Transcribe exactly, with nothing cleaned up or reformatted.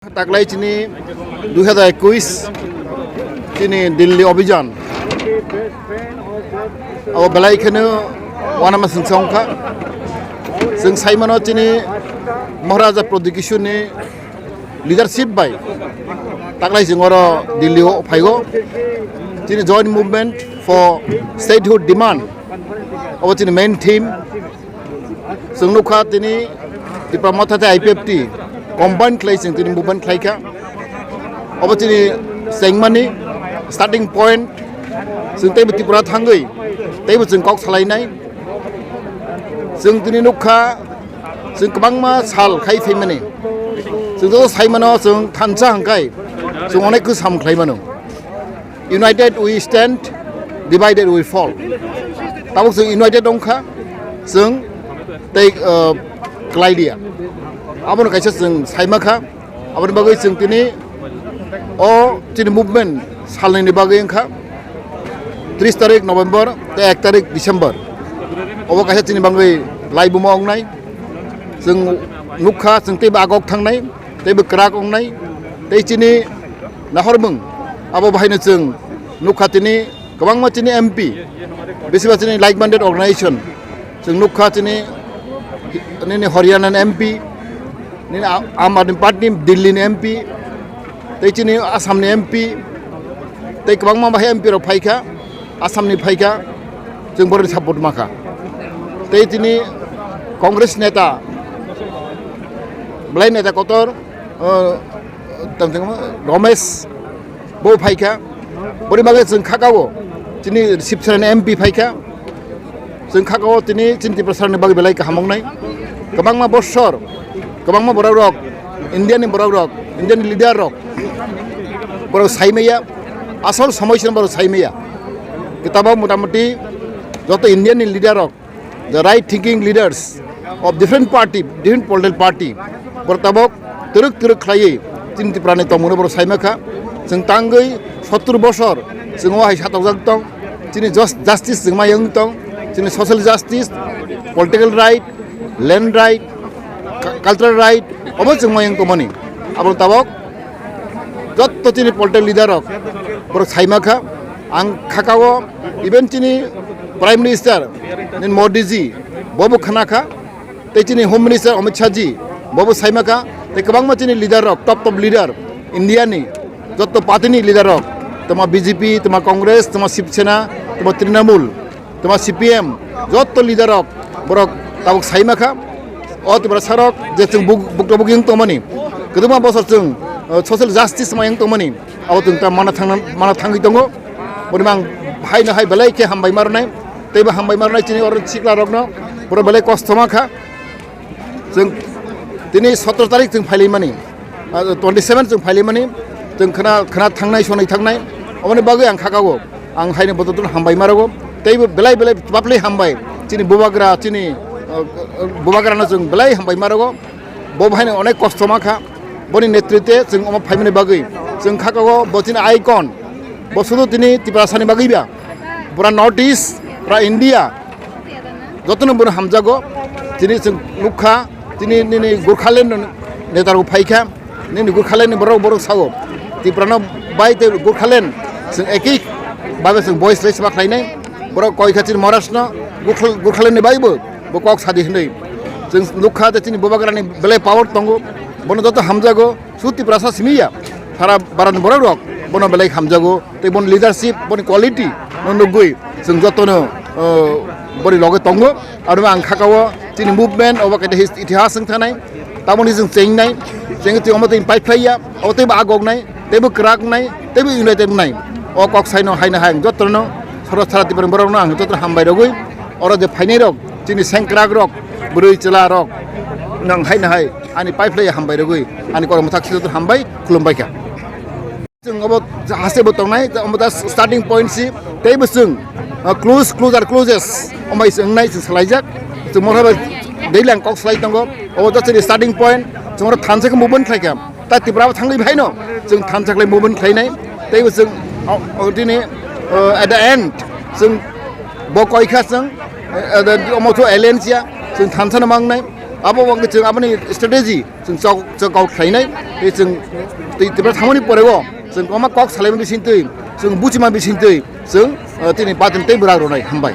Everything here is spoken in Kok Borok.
Taklai chini dui hazar ekuis chini Delhi Abhijan. Abo belai kheno wanama singsa wngkha. Chwng saimano chini Maharaja Pradyut Kishore ni leadership bai taklai chwng oro Delhi o phaigo. Chini joint movement for statehood demand. Abo chini main theme. Chwng nukha tini Tipra Motha tei I P F T combine khlai chwng tini movement khlaikha. Obo chini chengmani starting point. Chwng teibo Tripura thangwi teibo chwng kok salainai. Chwng tini nukha chwng kwbangma sal khai phaimani. Chwng joto saimano chwng thansa hwnkhai chwng onek khe sam khlaimano. United we stand, divided we fall. Tabuk chwng united wngkha, chwng tei, uh, kwlai liya. Abono kaisa chwng saimakha. Aboni bagwi chwng tini o chini movement salnwini bagwi wngkha tris tarik November tei ek tarik December. Obo kaisa chini bagwi laibuma wngnai. Chwng nukha, chwng teibo agok thangnai, teibo kwrak wngnai, tei chini nahormung abo bahaino chwng nukha tini kwbangma chini M P, besiba chini like-minded organization, chwng nukha chini, nini Haryana ni M P, nini A-, Aam Aadmi Party ni Delhi ni M P, tei chini Assam ni M P, tei kwbangma bahai M P rok phaikha, Assam ni phaikha, chwng borokni support makha. Tei chini Congress neta, belai neta kotor, uh, tang tang Romesh bo phaikha. Boni bagwi chwng khakao chini Sibsera ni M P phaikha. Chwng khakao tini chini Tiprasa ni bagwi belai kaham wngnai. Kwbangma bosor, kwbangma borok rok, India ni borok rok, India ni leader rok, borok saimaya, asol somosya borok saimaya. Kitabo motamuti joto India ni leader rok, the right thinking leaders of different party, different political party, borok tabok twrwk twrwk khlaiwi chini Tripura ni tongmungno borok saimakha. Chwng tangwi sottur bosor chwng o hai satokjak tong, chini jus-, justice chwng ma wng tong, chini social justice, political right, land right, cu-, cultural right, obo chwng ma wng tongmani. Abo tabok jotto chini political leader rok borok saimakha. Ang khakao even chini Prime Minister ni Modi ji bobo khnakha, tei chini Home Minister Amit Shah ji bobo saimakha, tei kwbangma chini leader rok, top top leader India ni jotto party ni leader rok, tama B J P, tama Congress, tama Shiv Sena, tama Trinamool, tama C P M, jotto leader rok borok tabuk saimakha. O Tiprasa rok je chwng buk-, bukto bukiyung tongmani, kwbangma bosor chwng, uh, social justice mayung tongmani, abo chwng ta mana thangna, mana thangwi tongo. Boni mang haino hai belai khe hambai marnai, teibo hambai marnai chini oro sikla rokno, borok belai kosto ma kha. Chwng tini sotro tarik chwng phailaimani, ah, twenty seven chwng phailaimani, chwng khna, khna thangnai, sonai thangnai, oboni bagwi ang khakao, ang haino bototono hambai marogo, teibo belai belai baplai hambai, chini bubagra, chini, ah, bubagrano chwng belai hambai marogo, bo haino onek kosto ma kha, boni netritwe chwng omo phaimani bagwi, chwng khakao bo chini icon, bo sudu tini Tiprasani bagwi ba, pura North East, pura India, jotono bono hamjago. Tini chwng nukha, tini nini Gurkhaland ni neta rok phaikha, nini Gurkhaland ni borok, borok sao, Tiprano bai tei Gurkhaland chwng eki babe chwng voice raise ma khlainai. Borok koikha chini Maharashtra no Gurkhal-, Gurkhaland ni baibo bo kok sadi hwnwi. Chwng nukha je chini bubagrani belai power tongo, bono joto hamjago. Su Tiprasa simi ya, sara barani borok rok bono belai hamjago, tei boni leadership, boni quality no nugwi chwng jotono, uh, boni loge tongo. Aro ang khakao chini movement obo kaisa his-, itihas wng thanai, tamoni chwng chengnai, chengwi twi omo twi pipe phlai ya, obo teibo agok nai, teibo kwrak nai, teibo united nai. O kok saino haino hai ang jotono, soro sara Tiprani borok no ang jotono hambai rogwi, oro je phainai rok, chini sengkrak rok, bwrwi chwla rok, nang haino hai ani pipe phlai hambai rogwi, ani kormo thak sito hambai khulumbai kha. Chwng obo haste bo tongnai, omo da starting point si, tei bo chwng, ah, close, closer, closest, omai chwng nai chwng salaijak, chwng mora bai daily ang kok salai tongo, obo da chini starting point, chwng oro thansa khe movement khlai kha, ta Tripura bo thangwi phaino, chwng thansa khlai movement khlainai, tei bo chwng, o, o, tini, uh, at the end, chwng bo koi kha chwng, uh, the, omo tho alliance ya, chwng thansa no mangnai, Abo wngkhe chwng aboni strategy chwng chok chok out khlainai, tei chwng tei tibra thangmani poreo chwng kwbangma kok salaima bisingtwi, chwng buchima bisingtwi chwng, eh, tini batin tei bwrang rwnai. Hambai.